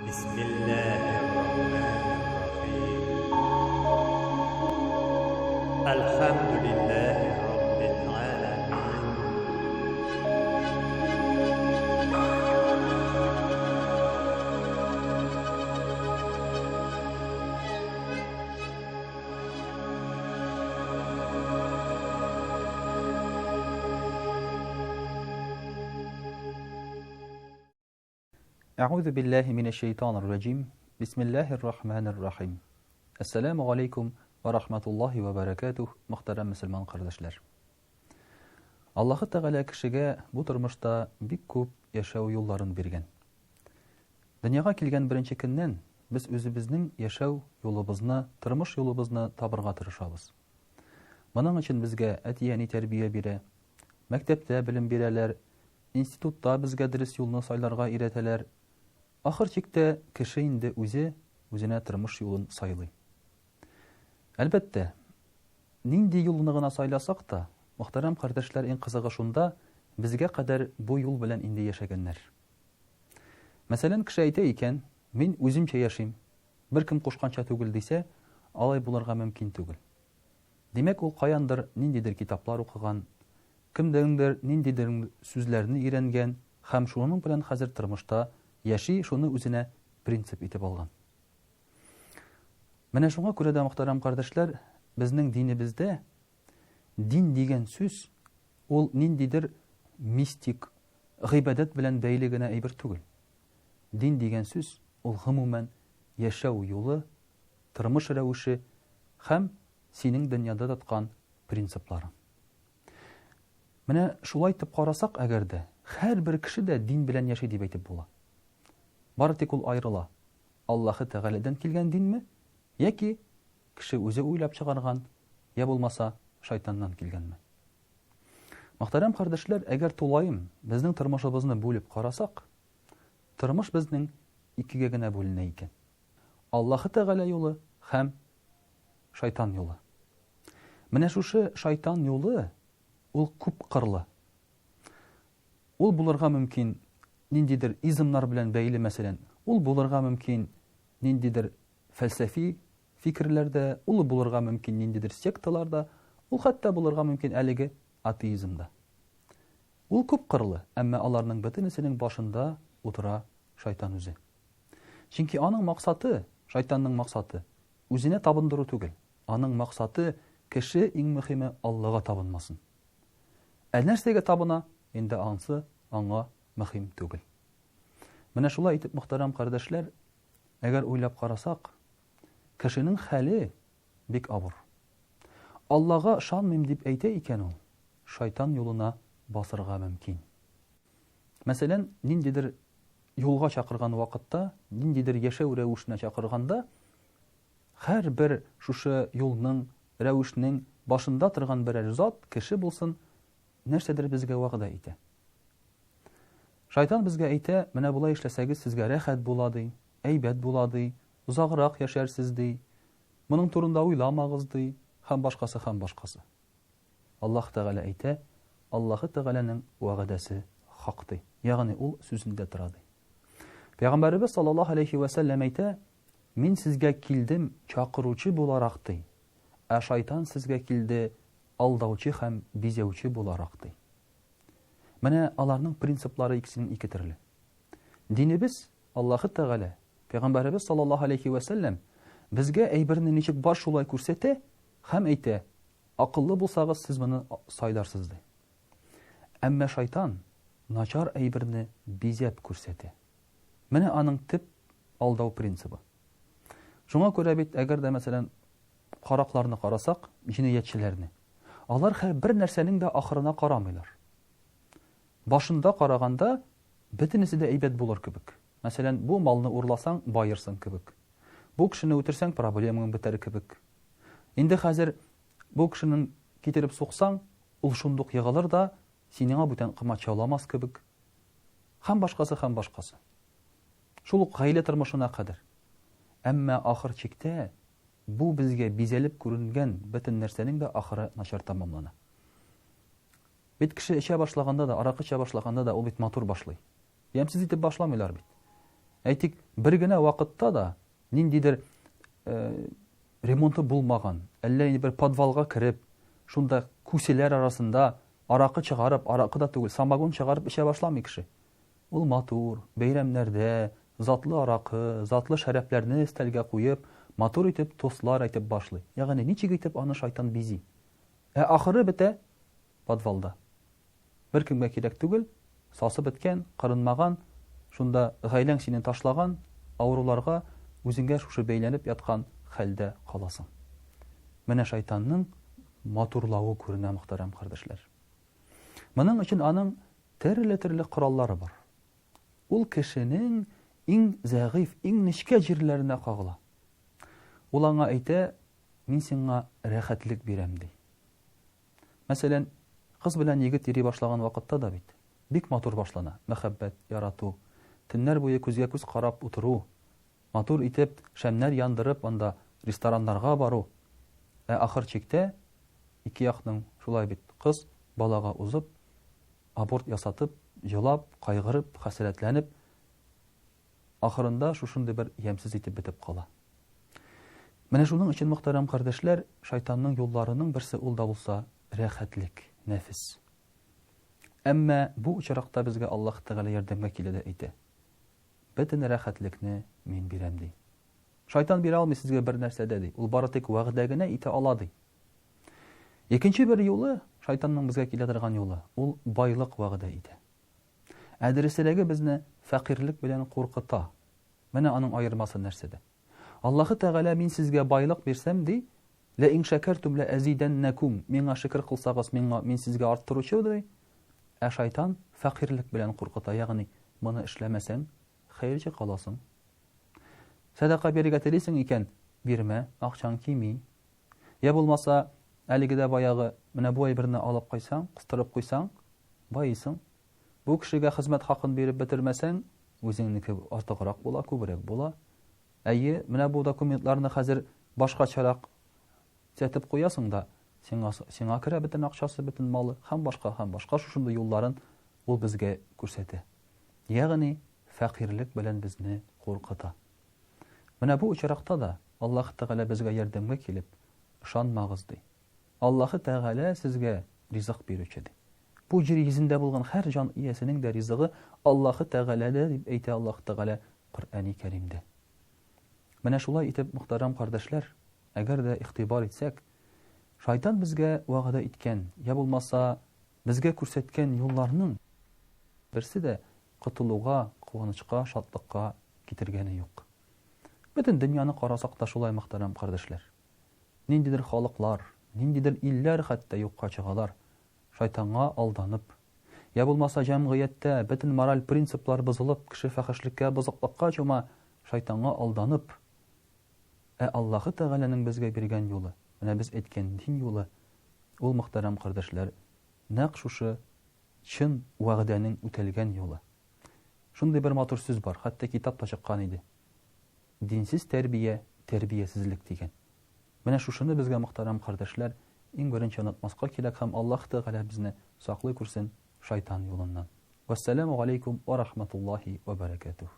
Бисмиллаһир-рахманир-рахим. Әлхәмдүлиллаһи раббил галамин. Әгузе билләһи минәш-шәйтанир раҗим. Бисмиллаһир рахманир рахим. Әссәламү галәйкүм вә рахматуллаһи вә бәрәкәтүһ, мөхтәрәм мөселман кардәшләр. Аллаһы Тәгалә кешегә бу тормышта бик күп яшәү юлларын биргән. Дөньяга килгән беренче көннән без үзебезнең яшәү юлыбызны, тормыш юлыбызны табырга тырышабыз. Моның өчен безгә әти-әни тәрбия бирә, мәктәптә белем бирәләр, Институтта безгә дөрес юлны сайларга өйрәтәләр. Ахыр чиктә кеше инде үзе үзенә тормыш юлын сайлый. Әлбәттә, нинди юлны гына сайласак та, мөхтәрәм кардәшләр, иң кызыгы шунда, безгә кадәр бу юл белән инде яшәгәннәр. Мәсәлән, кеше әйтә икән, мин үземчә яшим, беркем кушканча түгел дисә, алай булырга мөмкин түгел. Димәк, ул каяндыр ниндидер китаплар укыган, кемдәндер ниндидер сүзләрне өйрәнгән һәм шуның белән хәзер тормышта яши, шуны үзенә принцип итеп алган. Менә шуңа күрә дә, мөхтәрәм кардәшләр, безнең динебездә дин дигән сүз ул ниндидер мистик гыйбадәт белән бәйле генә әйбер түгел. Дин дигән сүз ул гомумән яшәү юлы, тормыш рәвеше һәм синең дөньяда тоткан принципларың. Менә шулай итеп карасак әгәр дә, һәрбер кеше дә дин белән яши дип әйтеп була. Бары тик ул аерыла. Аллаһы Тәгаләдән килгән динме, яки кеше үзе уйлап чыгарган, я булмаса шайтаннан килгәнме? Мөхтәрәм кардәшләр, әгәр тулаем безнең тормышыбызны бүлеп карасак, тормыш безнең икегә генә бүленә икән. Аллаһы Тәгалә юлы һәм шайтан юлы. Менә шушы шайтан юлы ул күп кырлы. Ул булырга мөмкин ниндидер измнар белән бәйле, мәсәлән, ул булырга мөмкин ниндидер фәлсәфи фикерләрдә, ул булырга мөмкин ниндидер секталарда, ул хәтта булырга мөмкин әлеге атеизмда. Ул күп кырлы, әмма аларның бөтенесенең башында утыра шайтан үзе. Чөнки аның максаты, шайтанның максаты, үзенә табындыру түгел. Аның максаты, кеше, иң мөхиме, Аллага табынмасын. Ә нәрсәгә табына, инде ансы аңа мөхим түгел. Менә шулай итеп, мөхтәрәм кардәшләр, әгәр уйлап карасак, кешенең хәле бик авыр. Аллага ышанмыйм дип әйтә икән ул, шайтан юлына басырга мөмкин. Мәсәлән, ниндидер юлга чакырган вакытта, ниндидер яшәү рәвешенә чакырганда, һәрбер шушы юлның, рәвешнең башында торган берәр зат, кеше булсын, нәрсәдер безгә вәгъдә итә. Шайтан безгә әйтә, менә болай эшләсәгез, сезгә рәхәт була, ди, әйбәт була, ди, озаграк яшәрсез, ди, моның турында уйламагыз, ди, һәм башкасы, һәм башкасы. Аллаһ Тәгалә әйтә, Аллаһы Тәгаләнең вәгъдәсе хак ди. Ягъни ул сүзендә тора ди. Пәйгамбәребез саллаллаһу алейхи вә сәлләм әйтә, Мин сезгә килдем чакыручы буларак ди, ә шайтан сезгә килде алдаучы һәм бизәүче буларак ди. Менә аларның принциплары икесенең ике төрле. Динебез Аллаһы Тәгалә, Пәйгамбәребез саллаллаһу алейхи вә сәлләм безгә әйберне ничек бар шулай күрсәтә һәм әйтә, Акыллы булсагыз, сез моны сайларсыз, ди. Әмма шайтан начар әйберне бизәп күрсәтә. Менә аның төп алдау принцибы. Шуңа күрә бит, әгәр дә, мәсәлән, каракларны карасак, җинаятьчеләрне, алар һәр бер нәрсәнең дә ахырына карамыйлар. Башында караганда, бөтенесе дә әйбәт булыр кебек. Мәсәлән, бу малны урласаң, баерсың кебек. Бу кешене үтерсәң, проблемаң бетәр кебек. Инде хәзер бу кешенең китереп суксаң, ул шундук егылыр да, синеңа бүтән комачауламас кебек. Һәм башкасы, һәм башкасы. Шул ук гаилә тормышына кадәр. Әмма ахыр чиктә бу безгә бизәлеп күренгән бөтен нәрсәнең дә ахыры начар тәмамлана. Бит кеше эчә башлаганда да, аракы эчә башлаганда да ул бит матур башлый. Ямьсез итеп башламыйлар бит. Әйтик, бер генә вакытта да ниндидер ремонты булмаган, әллә инде бер подвалга кереп, шунда күселәр арасында аракы чыгарып, аракы да түгел, самогон чыгарып эчә башламый кеше. Ул матур, бәйрәмнәрдә затлы аракы, затлы шәрәпләрне өстәлгә куеп, матур итеп тостлар әйтеп башлый. Ягъни ничек итеп аны шайтан бизи. Ә ахыры бетә подвалда. Беркемгә кирәк түгел, сасып беткән, кырынмаган, шунда гаиләң сине ташлаган, авыруларга үзеңгә шушы бәйләнеп яткан хәлдә каласың. Менә шайтанның матурлавы күренә, мөхтәрәм кардәшләр. Моның өчен аның төрле-төрле кораллары бар. Ул кешенең иң зәгыйфь, иң нечкә җирләренә кагыла. Ул аңа әйтә, мин сиңа рәхәтлек бирәм, ди. Мәсәлән, кыз белән егет йөри башлаган вакытта да бит, бик матур башлана, мәхәббәт, ярату, төннәр буе күзгә-күз карап утыру, матур итеп шәмнәр яндырып анда рестораннарга бару. Ә ахыр чиктә ике якның шулай бит, кыз балага узып, аборт ясатып, җылап, кайгырып, хәсрәтләнеп, ахырында шушындый бер ямьсез итеп бетеп кала. Менә шуның өчен, мөхтәрәм кардәшләр, шайтанның юлларының берсе ул да булса рәхәтлек, нәфес. Әмма бу очракта безгә Аллаһ Тәгалә ярдәмгә килә дә әйтә. Бөтен рәхәтлекне мин бирәм, ди. Шайтан бирә алмый сезгә бер нәрсә дә, ди. Ул бары тик вәгъдә генә итә ала, ди. Икенче бер юлы, шайтанның безгә килә торган юлы, ул байлык вәгъдә итә. Ә дөресрәге безне фәкыйрьлек белән куркыта. Менә аның аермасы нәрсәдә. Аллаһы Тәгалә мин сезгә байлык бирсәм, ди, лә ин шәкәртүм лә әзидәннәкүм, миңа шөкер кылсагыз, миңа, мин сезгә арттыручы, ди. Ә шайтан фәкыйрьлек белән куркыта, ягъни моны эшләмәсәң, хәерче каласың. Сәдака бирергә телисең икән, бирмә, акчаң кими. Я булмаса, әлеге дә баягы, менә бу әйберне алып куйсаң, кыстырып куйсаң, байыйсың. Бу кешегә хезмәт хакын биреп бетермәсәң, үзеңнеке артыграк була, күбрәк була. Әйе, менә бу документларны хәзер башкачарак төзәтеп куясың да, сиңа, сиңа керә бөтен акчасы, бөтен малы һәм башка, һәм башка шушындый юлларын ул безгә күрсәтә. Ягъни, фәкыйрьлек белән безне куркыта. Менә бу очракта да Аллаһ Тәгалә безгә ярдәмгә килеп, ышанмагыз, ди. Аллаһы Тәгалә сезгә ризык бирүче, ди. Бу җир йөзендә булган һәр җан иясенең дә ризыгы Аллаһы Тәгаләдә, дип әйтә Аллаһ Тәгалә Коръәни Кәримдә. Менә шулай итеп, мөхтәрәм кардәшләр, әгәр дә игътибар итсәк, шайтан безгә вәгъдә иткән, я булмаса, безгә күрсәткән юлларның берсе дә котылуга, куанычка, шатлыкка китергәне юк. Бөтен дөньяны карасак та шулай, мөхтәрәм кардәшләр. Ниндидер халыклар, ниндидер илләр хәтта юкка чыгалар, шайтанга алданып. Я булмаса җәмгыятьтә бөтен мораль принциплар бозылып, кеше фәхешлеккә, бозыклыкка чума, шайтанга алданып. Ә Аллаһы Тәгаләнең безгә биргән юлы, менә без әйткән дин юлы, ул, мөхтәрәм кардәшләр, нәкъ шушы чын вәгъдәнең үтәлгән юлы. Шундый бер матур сүз бар, хәтта китап та чыккан иде. Динсез тәрбия, тәрбиясезлек дигән. Менә шушыны безгә, мөхтәрәм кардәшләр, иң беренче онытмаска кирәк һәм Аллаһ Тәгалә безне саклый күрсен шайтан юлыннан. Вәссәламү галәйкүм вә рахматуллаһи вә бәрәкәтүһ.